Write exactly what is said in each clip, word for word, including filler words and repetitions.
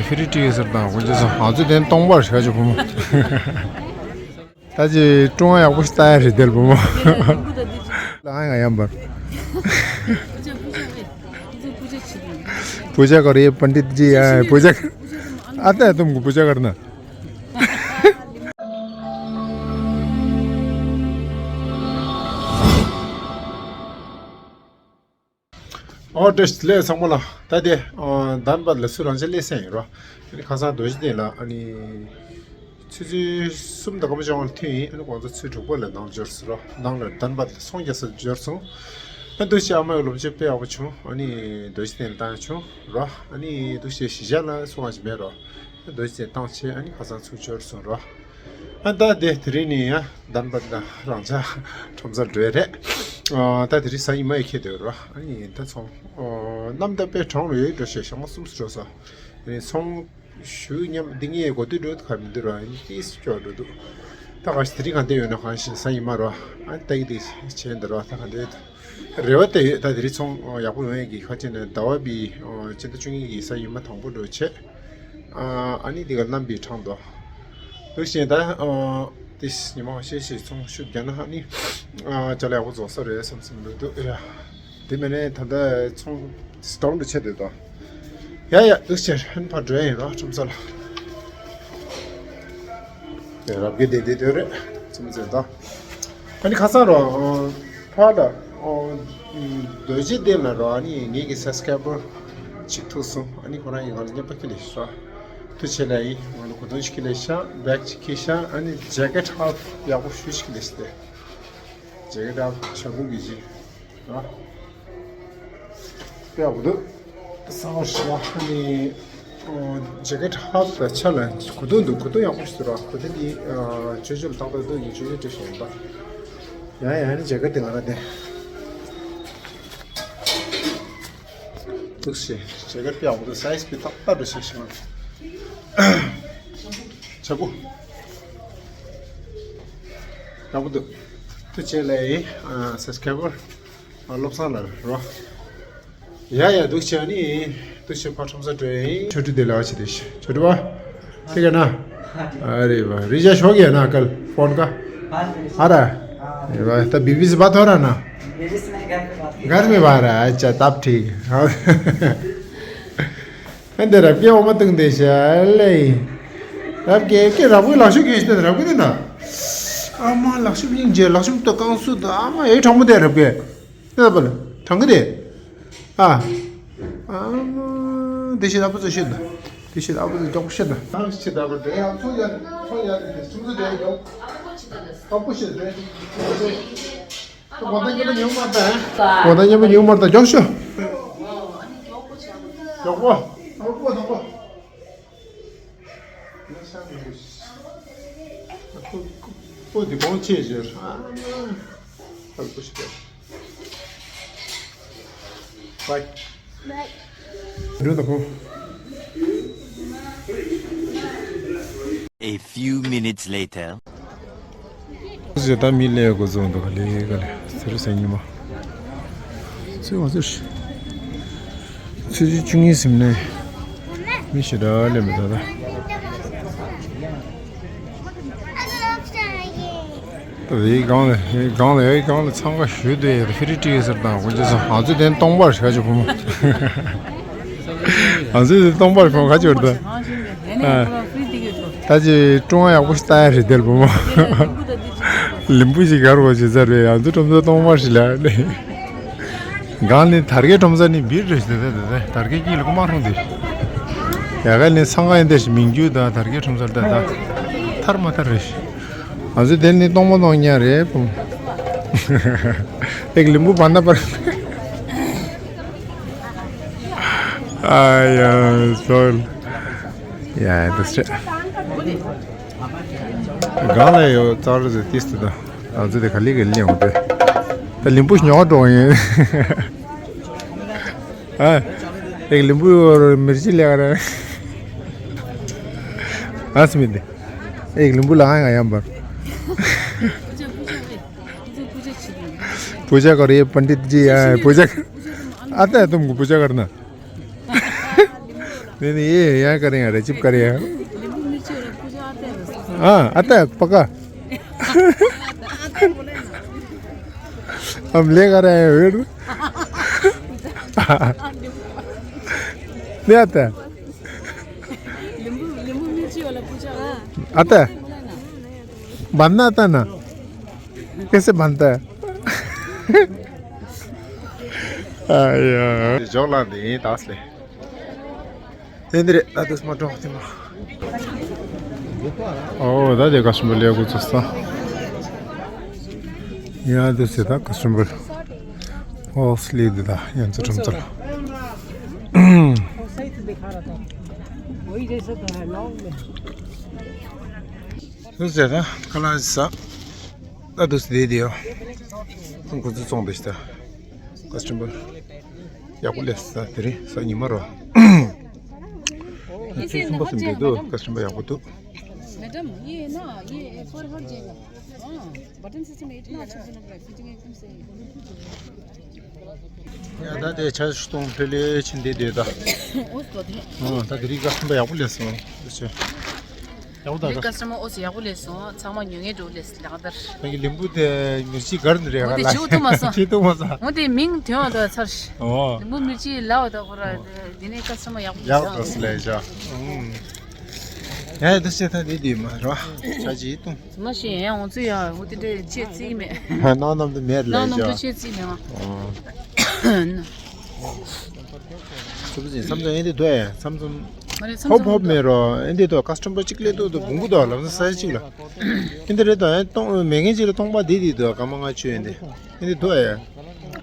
ཕི་རི་ཊི་ཟེར་དང་དགོན་ཆེན་སོང་ང་ཚོ་དེ་སྟོང་པར་ཞག་ཅིག་བུ་མོ། ད་ཅི་ཀྲུང་ཨ་ཡག་པོ་ཞིག་ལྟ་ཡ་རེད་དེར་བུ་མོ། ལ་ང་ཡང་པར། पूजा करो, ये पंडित जी आए, पूजा कर। आता है तुमको पूजा करना? ཨོ་བཀྲ་ཤིས་བདེ་ལེགས་ཚང་མ་ལ། ད་དེ་ཨ་དཱན་བད་ལ་ཚུར་རང་ཅག་སླེབས་ས་ཡིན་རོ། ཨ་ནི་ཁ་སང་རྡོ་རྗེ་གདན་ལ་ཨ་ནི་ཆུ་ཚོད་གསུམ་དང་སྐར་མ་བཅོ་ལྔ་ལ་ཐོན་ཡིན། ཨ་ནི་ཁོང་ཚོ་ཚུར་དྲུག་པ་ལ་ནང་འབྱོར་སོང་རོ། ནང་ལ་དཱན་བད་ལ་ཚོང་རྒྱག་ས་འབྱོར་སོང་། ཨ་འདུག་སེ་ཨ་མའི་སློབ་ཆེན་དཔེ་ཡག་པོ་བྱུང་། ཨ་ནི་རྡོ་རྗེ་གདན་ལ་བཏང་བྱུང་རོ། ཨ་ནི་འདུག་སེ་གཞིས་ཆགས་ལ་སུ་གང་ཞིག་མེད་རོ། རྡོ་རྗེ་བཏང་བྱས་ཨ་ནི་ཁ་སང་ཚུར་འབྱོར་སོང་རོ། ཨ་ད་དེ་དེ་རིང་ནི་ཡང་དཱན་བད་ལ་རང་ཅག་ཁྲོམ་སར་འགྲོ་ཡ་རེད། ཨ་ད་དེ་རིང་གཟའ་ཉི་མ་ཡི་ཁེལ་འདུག་རོ། ཨ་ནི་ད་ཚོང་ཨ་གནམ་ད་དཔེ་གྲང་རུ་ཡོད་འགྲོ་ཞེས་ཞག་མ་གསུམ་སུ་འགྲོ་ས་རེད། ཚོང་ཞུ་མཉམ་འདི་ངའི་གོ་དུས་འགྲོ་ག་མི་འདུག་རོ། ཨ་ནི་ཏིས་སྐྱོ་འགྲོ་འདུག་ད་ག་ཞིག་དེ་རིང་གང་བསྡད་ཡོད་ན་གང་ཞིག་གཟའ་ཉི་མ་རོ། ཨ་ནི་ད་ཡི་དེ་བྱས་འདུག་རོ། ད་ག་འདྲ་ཡོད་འདུག་རེ་བ་དེ་ཡོད། ད་དེ་རིང་ཚོང་ཡག་པོ་ཡོང་ཡས་ཀྱི་ཁ་ཆེ་ནས་ཟླ་བ་བི་སྤྱི་ཟླ་བཅུ་གཉིས་ཀྱི་གཟའ་ཉི་མ་དང་པོ་འགྲོ་བྱས། ཨ་ནི་དེ་ག་གནམ་བི་གྲང་འདུག་འདུག་བྱས་ད་དེ་ཉི་མ་ཤེས་ཤེས་ཚོང་ཤུགས་རྒྱག་ན་ཨ་ནི་ཅ་ལག་ཡག་པོ་རྫོགས་ས་རེད་བསམ་བསམ་འདུག་འདུག་ཡ། དེ་མིན་ནས་ད་ལྟ་ཚོང་སི་ཊོག་འགྲོ་བྱས་འདུག་དོ། ཡ་ཡ་འདུག་བྱས་ཧན་ཕར་འགྲོ་ཡ་ཡིན་རོ། ཁྲོམ་ས་ལ། རབ་དགའི་བདེ་བདེ་དོན་རེད་ཚུམ་ཚེ་དང་། ཨ་ནི་ཁ་སང་རོ། ཕ་ལ། རྡོ་རྗེ་གདན་ལ་རོ། ཨ་ནི་ངེད་ཀྱི་སབ་སི་ཀ་རའི་བར་ཅིག་ཐུག་སོང་། ཨ་ནི་ཁོ་རང་གིས་ང་ལ་རྔན་པ་ཁྱེར་ལས་ཤོག་ཐུགས་རྗེ་ཆེ་ལབ་ཡིན། ང་ལ་གོས་ཐུང་ཞིག་ཁྱེར་ལས་ཤག་བེག་ཅིག་ཁྱེར་ཤག་ཨ་ནི་ཇེ་ཀེཊ་ཧཱཕ་ཡག་པོ་ཞེ་ཅིག་ཁྱེར་ལས་ཤག་སྟེ། ཇེ་ཀེཊ་ཧཱཕ་ཞྭ་གུང་གི་ཇི། ཨ། དཔེ་ཡག་པོ་འདུག་གསང་བ་ཞི་བ་ནི། ཇེ་ཀེཊ་ཧཱཕ་དང་ཆ་ལ་གོས་ཐུང་འདུག་གོས་ཐུང་ཡག་པོ་ཞིག་འདུག་ར། གོས་ཐུང་འདི་ཅོ་ཅོ་ལ་ཏག་ཏག་འདུག་ཡིན་ཅོ་ཅོ་སྤྲད་ཤེས་ཡོང་ད། ཡང་ཡང་ནི་ཇེ་ཀེཊ་དེ་ང་རང་དེ་འདུག་ཞེས་ཇེ་ཀེཊ་དཔེ་ཡག་པོ་འདུག་སའི་ཛི་དཔེ་ཏག་ཏག་འདུག་ཞེས་ཞེས་མ། ཆ་གུ་ཡག་པོ་འདུག་ཐུགས་རྗེ་ཆེ་ལབ་ཡིན། སབ་སི་ཀ་རའི་བར། ཨ་བློ་བཟང་ལགས་རོ། ཡ་ཡ་འདུག་བྱས་ནི། འདུག་བྱས་ཕར་ཁྲོམ་སར་འགྲོ་ཡིན། ཆོས་སྒྲོན་དེ་ལ་བ་བྱེད་དེ་ཤི་ཆོས་སྒྲོན་བ། དེ་ག་ན། ཨ་རེ་བ་རི་ཇ་ཤོག་ཡ་ན་ཀལ་ཕོན་ཀ་ཨ་ར། རེ་བ་ད་བི་བི་སི་བ་ཐོ་ར་ན། གར་མི་བ་ར་ཨ་ཅག་སྟབས་ཁྲིག་ཨ་འདི་རབ་རྒྱས་འོ་མ་བཏུང་དེ་ཤ་ལེ། རབ་རྒྱས་ཀྱི་རབ་གུའི་ལག་ཤུབས་གྱོན་ཤི་ད་རབ་གུ་དེ་ན། ཨ་མ་ལག་ཤུབས་སྙིང་རྗེ་ལག་ཤུབས་ཏོ་རྐང་སུ་ད་ཨ་མ་ཨེ་གྲང་མོ་དེ་རབ་རྒྱས། དེ་ལ་པ་ལ་གྲང་གི་དེ། ཨ། ཨ་མ་དེ་ཤི་ད་པོ་ཚོ་ཤི་ད། དེ་ཤི་ད་པོ་ཚོ་མགྱོགས་པོ་ཤི་ད། ཨ་ཤི་ད་པོ་དེ་ཡང་ཚོ་ཡ་ཚོ་ཡ་དེ་ཚོ་དེ་མགྱོགས། ཨ་པོ་ཤི་དེ། གོ་ད་ཉམས་པ་ཉུང་མ་ད། གོ་ད་ཉམས་པ་ཉུང་མ་ད་མགྱོགས་ཤོ། མགྱོགས་པོ། མགྱོགས་པོ་མགྱོགས་པོ། པོ་འདི་གོང་ཆེ་ཟེར། ཨ་པོ་ཤི་ད། Bye. Bye. A few minutes later. ཟེར་ད་མི་ལས་གོ་བཟོ་འདུག་ག་ལེ་ག་ལེ་ཟེར་ཟེར་ཉི་མ། ཚེ་བ་ཚེ་ཚེ་བཅུ་གཉིས་ཟིན་ནས་མི་ཞེ་དྲག་ལས་མི་ད་ད། ད་དེའི་སྒང་ལ་དེའི་སྒང་ལ་ཡའི་སྒང་ལ་འཚང་ཁ་ཞུས་དུས་ཕི་རི་ཊི་ཟེར་དང་དགོན་ཆེན་སོང་ང་ཚོ་དེ་སྟོང་པར་ཞག་ཅིག་བུ་མོ། ང་ཚོ་དེ་སྟོང་པར་བུ་མོ་ག་ཅིག་བར་ད། ད་ཅི་ཀྲུང་ཨ་ཡག་པོ་ཞིག་ལྟ་ཡ་རེད་དེར་བུ་མོ། ལིམ་བུ་ཞིག་གར་བ་ཞིག་ཚར་རེད། ང་ཚོ་ཁྲོམ་ས་སྟོང་པར་ཞིག་ལ་རེད། གང་ནི་དར་གའི་ཁྲོམ་ས་ནི་འབིར་རེ་ཞིག་དེ་དེ་དར་གའི་དཀྱིལ་ལ་ཀོ་མ་རུང་དེ། ཡ་ག་ནི་སང་ག་ཡིན་དེ་ཞིག་མིང་རྒྱུད་དང་དར་གའི་ཁྲོམ་སར་ད་ད་ཐར་མ་ཐར་རེ་ཞིག་ང་ཚོ་དེ་ནི་སྟོང་མ་སྟོང་ཉ་རེད་བུ་མོ། ཨེག་ལིམ་བུ་བ་ན་པར། ཨ་ཡ་སོལ། ཡ་ཡ་འདུག་སེ། གང་ལ་ཡོད་ཙག་ར་ཟེར་ཏིས་ཏི་ད། ང་ཚོ་དེ་ག་ལི་ག་ལི་ཡོང་དེ། ད་ལིམ་བུ་ཉོ་འགྲོ་ཡིན། ཨ། ཨེག་ལིམ་བུ་མིར་ཅི་ལེ་ག་ར། ཨ་སི་མི་དེ། ཨེག་ལིམ་བུ་ལ་ཨ་ཡ་ཡམ་པར། पूजा करो, ये पंडित जी आए, पूजा कर। आता है तुमको पूजा करना? नहीं, नहीं, ये यहाँ करें, यहाँ रचिप करें यहाँ। हाँ, आता है, पक्का। हम लेकर आए हैं, वेट। नहीं आता है। आता है। बांधना आता है ना? कैसे बांधता है? आया। जोला नहीं, तास ले। ཨོ་ད་དེ་ཀ་སི་ཊོ་མར་ལས་གོ་ཚོ་ས། ཡ་དེ་སེ་ད་ཀ་སི་ཊོ་མར་ཨོ་སི་ལི་དེ་ད་ཡང་ཚོ་ཁྲོམ་ཚོ་ལ། དེ་སེ་ད་ཁ་ལག་ཟ། ད་དུ་སི་དེ་དེ་ཡོ། ཁོང་ཁོ་ཚོ་ཚོང་དེ་ཤི་ད། ཀ་སི་ཊོ་མར་ཡག་པོ་ལས་ས་དེ་རིང་ས་ཉི་མ་རོ། ཁྱོད་ཚོང་པ་སེམས་དེ་དུ་ཀ་སི་ཊོ་མར་ཡག་པོ་འདུག Madam, ये ना, ये for her चाहिए। हाँ, बटन सिस्टम एट ना अच्छा बना है, फिटिंग एकदम सही है। ཡ་ད་དེ་ཆ་ཞུ་གཏོང་ལྷོད་ལྷོད་ཕྱིན་བསྡད་བསྡད་ད། འོ་ཙོ་དེ། ཨོ་ད་དེ་རིང་ཀ་སི་ཊོ་མར་ཡག་པོ་སླེབས་སོང་། ཨོ་ཙི། ཡག་པོ་ད་དེ་ད། ཀ་སི་ཊོ་མར་ཨོ་ཙི་ཡག་པོ་སླེབས་སོང་། ཚང་མ་ཉོ་ངེས་འགྲོ་ལས་ལག་བསྟར། ད་གི་ལིམ་བུ་དེ་མི་གཅིག་གར་ནི་རེད། འོ་དེ་ང་ལ་བྱེད་ཐུབ་མ་སོང་། བྱེད་ཐུབ་མ་སོང་། འོ་དེ་མིང་དོན་བ་ད་ཚར། ཨོ། ལིམ་བུ་མི་གཅིག་ལ་བ་ད་ཁོ་ར་དེ་ནས་ཀ་སི་ཊོ་མར་ཡག་པོ་ཡག་སླེབས་སོང་། པོ་སི་ལ་ཡ་ཅག་ཨུམ། ཡ་ཡ་དེ་ཤེས་ཐང་དེ་དེ་མ་ར་ཆ་ཅི་ཏུང་། མ་ཤེས་ཡང་འོང་ཚུལ་ཡང་འོ་དེ་འདྲའི་ཆེ་རྩིས་མེད། ནང་ནང་དུ་མེད་ལ་ནང་ནང་དུ་ཡ་ཅག་ཆེ་རྩིས་མེད་མ། ཨོ། ཚུབ་ཟིན་མཚམས་མཚམས་ཨེ་འདི་དོ་ཡ་མཚམས་མཚམས། མ་རེད་མཚམས་ཧོབ་ཧོབ་མཚམས་མེད་རོ་ཨེ་འདི་དོ་ཀ་སི་ཊོ་མར་གཅིག་ལས་དོ་དོ་བུང་གུ་དོ་ལམ་ས་ས་གཅིག་ལ། ཨེ་འདི་རེད་དོ་ཨེ་གཏོང་མེད་མཁན་གཅིག་ལ་གཏོང་པ་འདི་འདི་དོ་སྐར་མ་ལྔ་བཅུ་ཨེ་འདི་ཨེ་འདི་དོ་ཡ།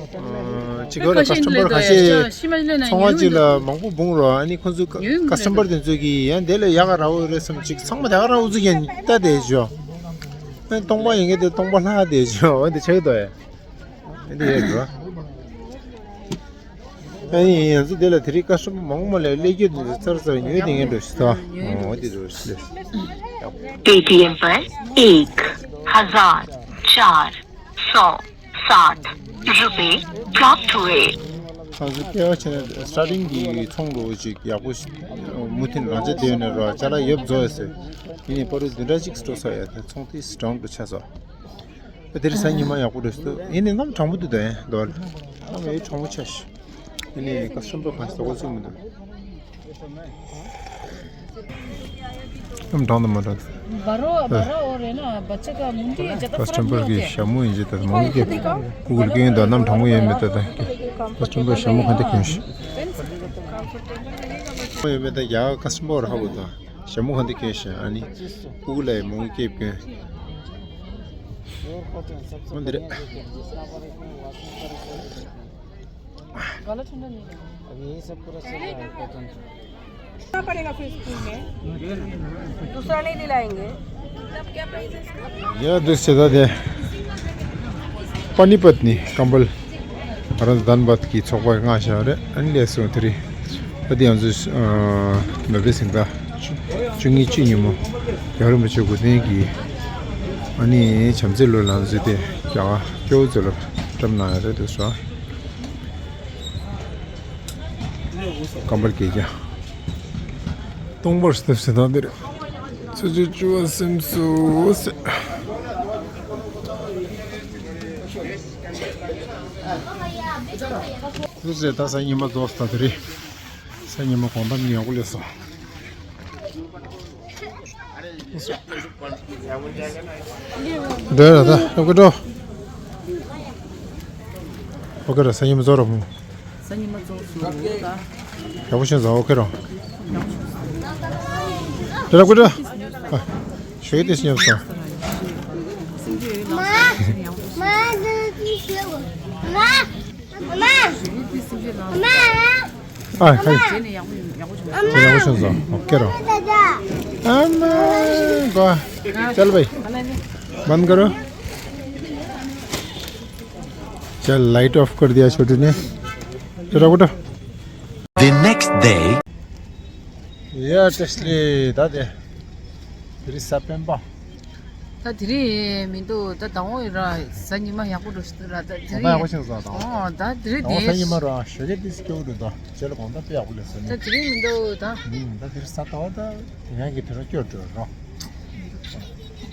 ཨ་ཅིག་གོ་ར་ཀ་སི་ཊོ་མར་ཁ་ཤས་ཚོང་བ་གཅིག་ལ་མང་པོ་བུང་རོ་ཨ་ནི་ཁོ་ཚོ་ཀ་སི་ཊོ་མར་དེ་ཚོ་གི་ཡང་དེ་ལ་ཡག་ག་ར་འོ་རེད་བསམ་ཅིག་ཚང་མ་དེ་ག་ར་འུ་ཚུགས་ཡང་ལྟ་དེ་ཞོ། ཨེ་གཏོང་པ་ཡིན་གི་དེ་གཏོང་པ་ལྷག་དེ་ཞོ་ཨེ་འདི་ཆག་གི་དོ་ཡ། ཨེ་འདི་ཡས་འགྲོ། ཨ་ནི་ཡང་ཚོ་དེ་ལ་དེ་རིང་ཀ་སི་ཊོ་མར་མང་པོ་ལས་ཀླད་ཀྱི་དེ་ཚོ་ཚར་ཚར་ཉོས་དེ་ངས་འགྲོ་ཤི་ད། འོ་དེ་འགྲོ་ཤི་ལས། पेटीएम पर एक हजार चार सौ सात रुपये प्राप्त हुए। ང་ཚོ་སྐྱེ་བ་ཆེ་ན་སི་ཊར་ཊིང་གི་ཚོང་འགྲོ་ཅིག་ཡག་པོ་ཞིག་མུ་མཐུད་རང་ཆ་དེ་ནས་རོ་ཅ་ལག་ཡོབ་རྫོགས་ཡོད་ཟེར། ཡིན་ནས་པ་རུ་བདུན་ཕྲག་གཅིག་སྤྲོ་ས་ཡོད་དེ་ཚོང་དེ་སི་ཊོང་དུ་ཆ་སོ། དེ་རིང་ས་ཉི་མ་ཡག་པོ་རེད་སུ། ཡིན་ནའི་གནམ་གྲང་པོ་འདུག་ད་ཡིན་མདོག་ལ། གནམ་ཡང་གྲང་པོ་ཆགས་ཤག་ཡིན་ནའི་ཀ་སི་ཊོ་མར་གང་ཞིག་ཟ་གོ་ཚུགས་མི་འདུག་གནམ་གྲང་དང་མ་གྲང་། बारह बारह और है ना, बच्चे का मुंडी ज्यादा खराब नहीं होते। ཀ་སི་ཊོ་མར་གི་ཞྭ་མོ་ཡིན་ཅེས་ད་མང་གི་ཀུ་ཀུལ་སྐད་ཡིན་ད་གནམ་གྲང་པོ་ཡིན་མེད་ད་ད། ཀ་སི་ཊོ་མར་ཞྭ་མོ་ག་འདྲ་གྱོན་ཤག་ཡོད་མེད་ད་ཡ་ཀ་སི་ཊོ་མར་ཧ་གོ་ད། ཞྭ་མོ་ག་འདི་གྱོན་ཤག་ཨ་ནི། ཀུ་ཀུ་ལ་ཡི་མོ་ཀེབ་གྱོན། འོ་འདི་རེད། गला ठंडा नहीं है। अभी यही सब पूरा चल रहा है कॉटन। पड़ेगा फिर स्कूल में। दूसरा नहीं दिलाएंगे। ཡ་འདུག་སེ་ད་དེ། པ་ནི་པད་ནི་ཀམ་བལ། ང་རང་ཚོ་དན་བད་ཀྱི་ཚོགས་པ་མངགས་བཞག་རེད། ཨ་ནི་ལས་སོང་དེ་རིང་། ད་དེ་ང་ཚོས་ཨ་ནོ་བེ་སིང་ག་བཅུ་གཉིས་བཅུ་གཉིས་མོ་རྒྱལ་བ་རིན་པོ་ཆེ་སྐུ་རྟེན་གྱི་ཨ་ནི་བྱམས་བརྩེའི་ལོ་ལ་ང་ཚོས་དེ་རྒྱ་གར་སྐྱོ་བོ་ཚོ་ལ་བཀྲམ་གནང་ཡ་རེད་འདུག་སོ། ཀམ་བལ་གྱི་རྒྱ། སྟོང་པར་སྟབས་སེ་དང་དེར། ཚེས་བཅུ་བཅུ་བ་སེམས་སུ་སེ། སུ་སེ་ད་ས་ཉི་མ་རྫོགས་ས་དེ་རེད། ས་ཉི་མ་གོང་ཐམ་ཡག་པོ་སླེབས་སོང་། འགྲོ་ཡ་ད་ཨོ་ཀེ་འགྲོ། ཨོ་ཀེ་ར་ས་ཉི་མ་རྫོགས་ར་མོ། ས་ཉི་མ་རྫོགས་སོང་ད། ཡག་པོ་ཤེས་སོང་ཨོ་ཀེ་ར། འགྲོ་ལ་ཀུ་འགྲོ། ཨ་ཞོགས་ཀྱི་དེ་སྙོབ་སོང་། སེམས་ཅན་ཡོད་ལ་ས་ཉི་མ་ཡག་པོ་ཤེས། ཨ་ཧེ། ཁྱེད་ཡག་པོ་ཡོད། ཡག་པོ་བྱུང་། ཁྱེད་ཡག་པོ་བྱུང་སོང་། ཨོ་ཀེ་རོ། ཨ་མ་གོ། चल भाई। बंद करो। चल, लाइट ऑफ कर दिया छोटू ने। चलो बेटा। The next day. ཡ་བཀྲ་ཤིས་བདེ་ལེགས། ད་དེ་རི་ས་སྤེན་པ། ད་དེ་རིང་མི་འདུག་ད་ཟླ་བ་ཡིན་ར། གཟའ་ཉི་མ་ཡག་པོ་འགྲོ་ཞིག་འདུག་ར། ད་དེ་ད་ཡག་པོ་རིང་ཞིག་འདུག་ད་ཨོ་ད་དེ་རིང་ཟླ་བ་གཟའ་ཉི་མ་དེ་ར་ཞོགས་ཀས་ཏིས་སྐྱོ་བོ་འདུག་ད་རྗེས་ལ་དགོང་དག་དཔེ་ཡག་པོ་སླེབས་སོང་ད་ནི། དེ་རིང་མི་འདུག་ད། ཨུམ། ད་དེ་རིང་གཟའ་ཟླ་བ་ད་དེ་ཡང་གི་དེ་རིང་སྐྱོ་བྲོ་རོ།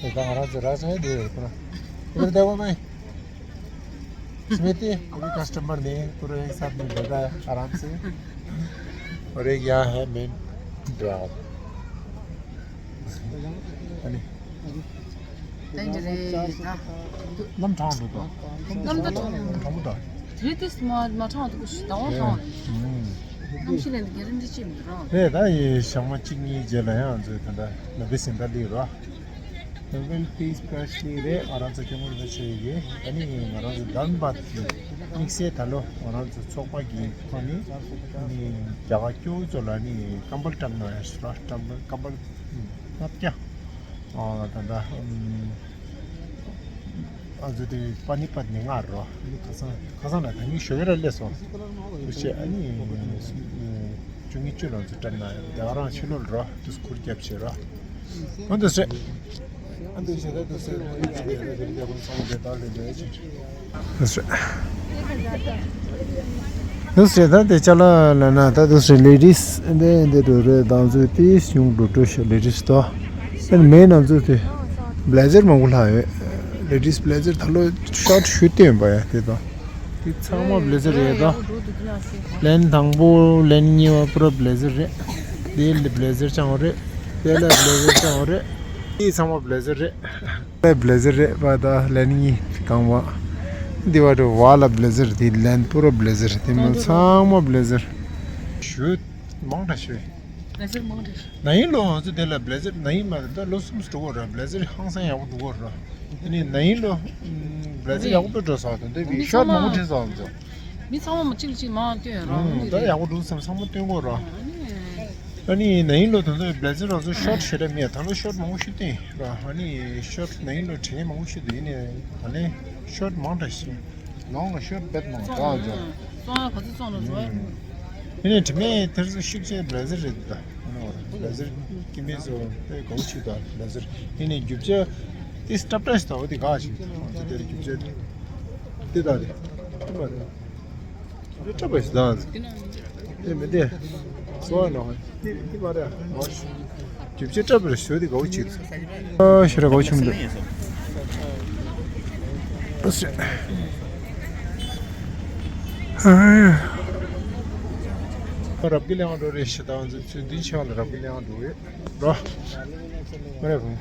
དེ་ད་ང་རང་ཚོ་ར་ཚོ་དེ་རེད་པ། དེ་རིང་ཟླ་བ་མེད། स्मृति, अभी कस्टमर नहीं है, पूरा एक साथ में बैठा है आराम से। और एक यहाँ है मेन ड्राइवर। अनि ལན་ཅི་རེད་ད། ལམ་དྲང་འགྲོ་དང་། ལམ་ད་དྲང་དྲང་མོ་ད། དེ་དུས་མ་མ་དྲང་འདུག་ཞིག་ད་འོང་དྲང་། གནམ་གཤིས་ལན་དེ་རྒྱ་རིམ་འདི་ཅི་མི་རང་། རེད་ད། ཡི་ཞག་མ་གཅིག་གཉིས་རྗེས་ལ་ཡང་ཚོས་ད་ལྟ་ལམ་བི་སེང་ད་ལི་རོ། Well, peace freshly རེད། ང་རང་ཚོ་སྐྱེ་དངོས་རིག་པ་ཆེ་ཡིན། ཨ་ནི་ང་རང་ཚོ་དཱན་བཱད་ཀྱི་དམིགས་བསལ་ད་ལོ་ང་རང་ཚོ་ཚོགས་པ་གི་ཐོག་ནས་ཨ་ནི་རྒྱ་གར་སྐྱོ་བོ་ཚོ་ལ་ཨ་ནི་ཀམ་བལ་བཀྲམ་གནང་ཡ་ཞིག་ར། ཀམ་བལ་ཀམ་བལ་ལྔ་བརྒྱ། ཨ་ད་ལྟ་ཨ་ང་ཚོ་དེ་པ་ནི་པད་ནས་ང་རོ། ཨ་ནི་ཁ་སང་ཁ་སང་ལ་ད་ནི་ཞོགས་ཀས་ར་སླེབས་སོང་། དེ་བྱས་ཨ་ནི་བཅུ་གཉིས་བཅུ་ལ་ཚོ་བཀྲམ་གནང་ཡ། དེ་ག་རང་ཕྱི་ལོགས་རོ། དུས་ཁུར་རྒྱབ་བྱས་རོ། འོ་འདུག་སེ། འོ་འདུག་སེ་ད་འདུག་སེ། འདུག་སེ། འདུག་སེ་ད་དེ་ཅ་ལག་ལ་ན་ད་འདུག་སེ་ལེ་ཌིས་འདི་འདི་འགྲོ་རེད། ད་ང་ཚོས་ཏིས་ཉུང་འགྲོ་འགྲོ་ཤག་ལེ་ཌིས་དོ། དེ་མེད་ན་ང་ཚོས་དེ་བླེ་ཛར་མང་པོ་ལྷག་ཡོད། ལེ་ཌིས་བླེ་ཛར་ད་ལོ་ཤོར་ཊི་ཞུ་བསྟན་པ་ཡ་དེ་དང་། དེ་ཚང་མ་བླེ་ཛར་རེད་ད། ལན་དང་པོ་ལན་གཉིས་པ་པུ་ར་བླེ་ཛར་རེད། དེ་ལ་བླེ་ཛར་ཅང་རེད། དེ་ལ་བླེ་ཛར་ཅང་རེད། དེ་ཚང་མ་བླེ་ཛར་རེད། ལ་བླེ་ཛར་རེད་པ་ད་ལན་གཉིས་གང་བ། དེ་བ་དུ་བ་ལ་བླེ་ཛར་དེ་ལན་པུ་ར་བླེ་ཛར་དེ་མོ་ཚང་མ་བླེ་ཛར། ཞུ་མང་དྲགས་ཞུ། བླེ་ཛར་མང་དྲགས། ན་ཡིན་ལོ་ང་ཚོ་དེ་ལ་བླེ་ཛར་ན་ཡིན་མ་རེད་ད་ལོ་གསུམ་འགྲོ་གོ་ར། བླེ་ཛར་ཧང་སང་ཡག་པོ་འགྲོ་གོ་ར། དེ་ནས་ན་ཡིན་ལོ་བླེ་ཛར་ཡག་པོ་དཔེ་འགྲོ་སོང་དེ་འདྲ་བའི་ཤོར་ཊི་མང་པོ་བྲིས་སོང་ང་ཚོ། མི་ཚང་མ་མ་གཅིག་ལ་གཅིག་མང་བཏོན་ར། ཨུམ། ད་ཡག་པོ་འགྲོ་བསམ་ཚང་མ་བཏོན་གོ་ར། ཨ་ནི་ན་ཡིན་ལོ་དེ་ཚོ་བླེ་ཛར་རང་ཚོ་ཤོར་ཊི་ཞེ་དྲག་མེད། ད་ལོ་ཤོར་ཊི་མང་པོ་ཞིག་བཏོན་ར། ཨ་ནི་ཤོར་ཊི་ན་ཡིན་ལོ་དྲན་མང་པོ་ཞིག་འདུག་ཡིན་ནའི་ད་ལན་ཤོར་ཊི་མང་དྲགས་ཤིང་ལོང་ལ་ཤོར་ཊི་བེད་མང་དྲགས་ཚོ། བཙོང་ཡ་ག་ཚོད་བཙོང་ལ་བཟོ་ཡ། ཡིན་ནའི་དྲི་མེད་དེར་ཚོ་ཤུགས་ཆེ་བླེ་ཛར་རེད་ད། བླེ་ཛར་སྐྱེ་དམན་ཚོ་དཔེ་དགའ་བོ་ཞིག་ད་བླེ་ཛར། ཡིན་ནའི་རྒྱུ་ཆ་དེ་སྲབ་དྲགས་ཤིག་ད། འོ་དེ་དགའ་ཞིག་དེ་དེར་རྒྱུ་ཆ་དེ་ད་རེད། དེ་མ་རེད། དེ་སྲབ་པ་ཞིག་ད། དེ་མི་དེ་སོ་ཨ་ནོ། དེ་དེ་མ་རེད། འོ་ཞིག་རྒྱུ་ཆ་སྲབ་པ་ཞིག་དེ་དགའ་བོ་ཞིག་ཨ་ཞེ་དྲག་དགའ་བོ་ཞིག་མི་འདུག་ཨ་ཞེ། རབ་ཀྱི་གླེང་བ་འགྲོ་རེད་ཞེ་ད། ང་ཚོ་ཚུལ་འདི་ཆགས་ལ་རབ་ཀྱི་གླེང་བ་འགྲོ་ཡོད་རོ། མ་རེད་བུ།